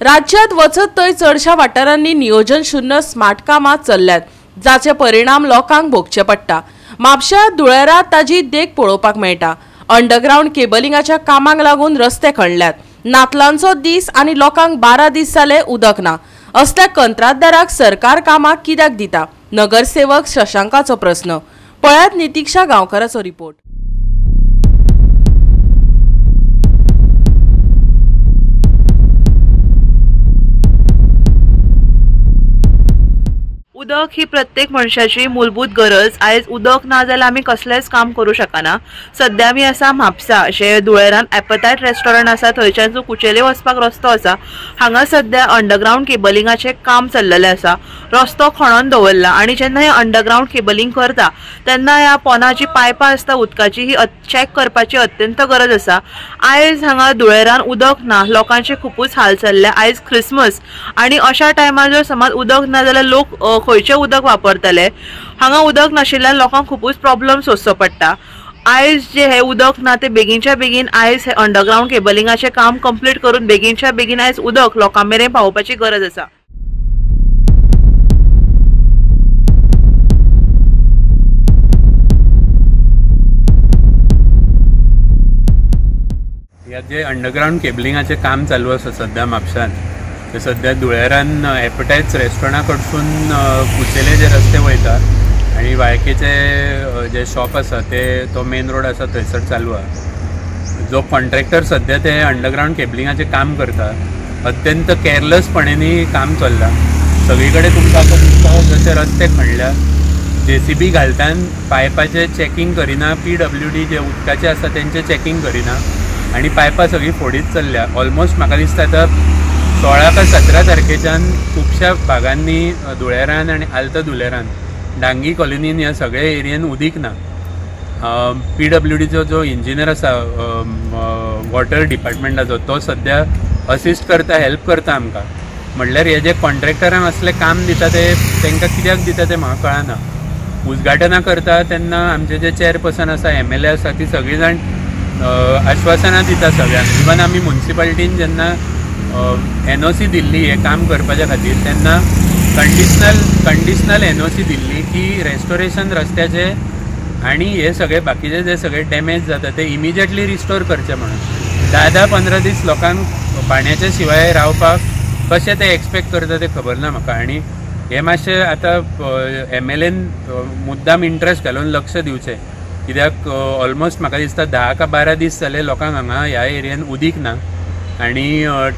राज्यात वचत थंय चडशा वाठारांनी नियोजन शून्य स्मार्ट कामां चल्ल्यात, जाचे परिणाम लोकांक भोगचे पडटा। म्हापश्या धुळेरात ताजी देख पळोवपाक मेळटा। अंडरग्रावंड केबलिंगाच्या कामांक लागून रस्ते खणल्यात। नातलांचो दीस आनी लोकांक 12 दीस जाले उदक ना। असल्या कंत्राटदाराक सरकार कामां कित्याक दिता? नगरसेवक शशांकाचो प्रस्न। पळयात नितिक्षा गांवकाराचो रिपोर्ट। उदक ही प्रत्येक मनशाची मूलभूत गरज। आयज उदक ना जाल्यार आमी कसलेंच काम करूं शकना। सद्या आमी आसा म्हापसा जे धुळेरान एपतायट रेस्टॉरंट आसा थंयच्यान जो कुचेले वचपाक रस्तो आसा, हांगा सद्या अंडरग्रावंड केबलिंगाचें काम चल्लेलें आसा। रस्तो खणोन दवरला आनी जेन्ना हे अंडरग्रावंड केबलिंग करता तेन्ना ह्या पोना जी पायपां आसता उदकाची ही चॅक करपाची अत्यंत गरज आसा। आयज हांगा धुळेरान उदक ना, लोकांचे खुबूच हाल चल्ले। आयज क्रिसमस आनी अशा टायमार जर समज उदक ना जाल्यार लोक खंयचें उदक वापरतले? हांगा उदक नाशिल्ल्यान लोकांक खुबूच प्रॉब्लम सोंसचो पडटा। आयज जे हे उदक ना ते बेगीनच्या बेगीन आयज हे अंडरग्रावंड केबलिंगाचें काम कंप्लीट करून बेगीनच्या बेगीन आयज उदक लोकां मेरेन पावोवपाची गरज आसा। ह्या जे अंडरग्रावंड केबलिंगाचें काम चालू आसा सद्या म्हापशान, ते सद्या धुळेरान एपटायट्स रेस्टॉरंटा कडसून कुचेले जे रस्ते वयता आनी वायकेचे जे शॉप आसा ते तो मेन रोड आसा थंयसर चालू आसा। जो कॉन्ट्रॅक्टर सद्या ते अंडरग्रावंड केबलिंगाचें काम करता अत्यंत केअरलेसपणांनी काम चल्लां। सगळी कडेन तुमकां आतां दिसता जशे रस्ते खणल्या, जेसीबी घालतान पायपाचें चॅकींग करिना, पीडब्ल्यूडी जे उदकाचे आसा तेंचें चॅकींग करिना आनी पायपां सगळीं फोडीत चल्ल्या। ऑलमोस्ट म्हाका दिसता आतां 16 का 17 तारखेच्यान खुबश्या भागांनी धुळेरान आनी आल्त धुळेरान डांगी कॉलनीन ह्या सगळ्या एरियेन उदीक ना। पीडब्ल्यूडीचो जो इंजिनियर आसा वॉटर डिपार्टमेंटाचो तो सद्या असिस्ट करता, हेल्प करता आमकां। म्हणल्यार हे जे कॉन्ट्रॅक्टरांक असलें काम दिता ते तांकां कित्याक दिता तें म्हाका कळना। उद्घाटनां करता तेन्ना आमचे जे चेअरपर्सन आसा, एमएलए आसा, ती सगळीं जाण आश्वासनां दिता सगळ्यांक। इवन आमी मुन्सिपालिटीन जेन्ना एनओसी दिल्ली हें काम करपाच्या खातीर तेन्ना कंडिशनल एनओसी दिल्ली की रेस्टोरेशन रस्त्याचें आनी हे सगळे बाकीचे जे सगळे डॅमेज जाता ते इमिजिएटली रिस्टोर करचे म्हणून। 10-15 दीस लोकांक पाण्याच्या शिवाय रावपाक कशें ते एक्सपेक्ट करता तें खबर ना म्हाका। आनी हें मातशें आतां एमएलएन मुद्दाम इंट्रस्ट घालून लक्ष दिवचें, कित्याक ऑलमोस्ट म्हाका दिसता 10 का 12 दीस जाले लोकांक हांगा ह्या एरियेन उदीक ना आनी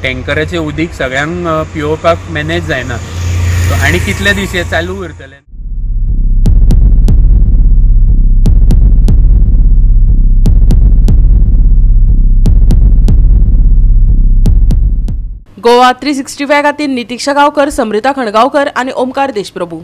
टँकराचें उदीक सगळ्यांक पिवोवपाक मॅनेज जायना। आनी कितले दीस हे चालू उरतले? गोवा 365 खातीर नितिक्षा गांवकर, समृता खणगांवकर आनी ओमकार देशप्रभू।